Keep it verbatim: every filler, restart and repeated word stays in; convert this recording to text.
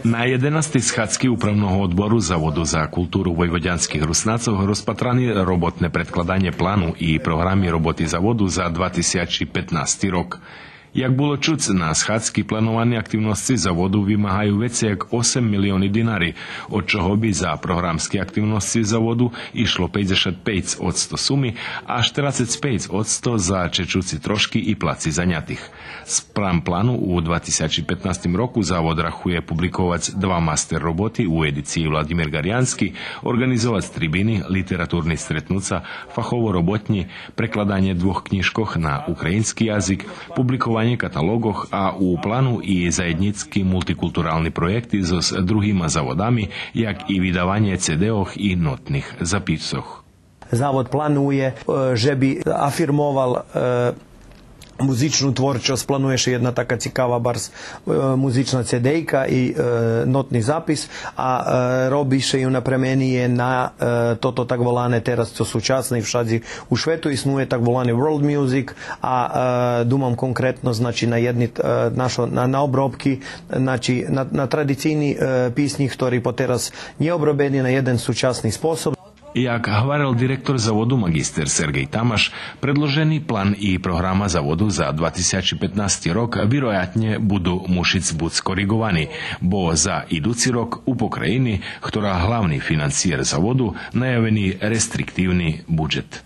На єденастей схадзки Управного одбору Заводу за културу войводянских Руснацох розпатрани роботне предкладанє плану и програми роботи Заводу за два тисячи петнасти рок. Як було чуц, на схадзки плановани активносци Заводу вимагаю вецей як осем милиони динари, од чого би за програмски активносци Заводу ишло пейдзешат пейц одсто суми, а штерацец пейц одсто за чечуци трошки и плаци занятих. Спрам плану у два тисячи петнастим року Завод рахує публиковац два мастер роботи у едициї Владимир Гарянски, орґанизовац трибини, литературни стретнуца, фахово роботнї, прекладанє двох кнїжкох на українски язик, публикованє каталоґох, а у плану и заєднїцки мултикултурални проєкти зоз другима заводами, як и видаванє цедеох и нотних записох. Завод планує, е, же би афирмовал, е, музичну творчосц, планує ше єдна така цикава барз, е, музична цедейка и, е, нотни запис, а, е, роби ше и унапрямени є на, е, тото так волане тераз, цо сучасне и вшадзи у швету иснує, так волани world music, а, е, думам конкретно, значи, на єдни, е, нашо, на, на обробки, значи, на, на традицийни, е, писнї, хтори потераз нє обробени на єден сучасни способ. Як гварел директор Заводу маґистер Сергей Тамаш, предложени план и програма Заводу за два тисячи петнасти рок вироятнє буду мушиц буц кориґовани, бо за идуци рок у покраїни, хтора главни финансиєр Заводу, наявени рестриктивни буджет.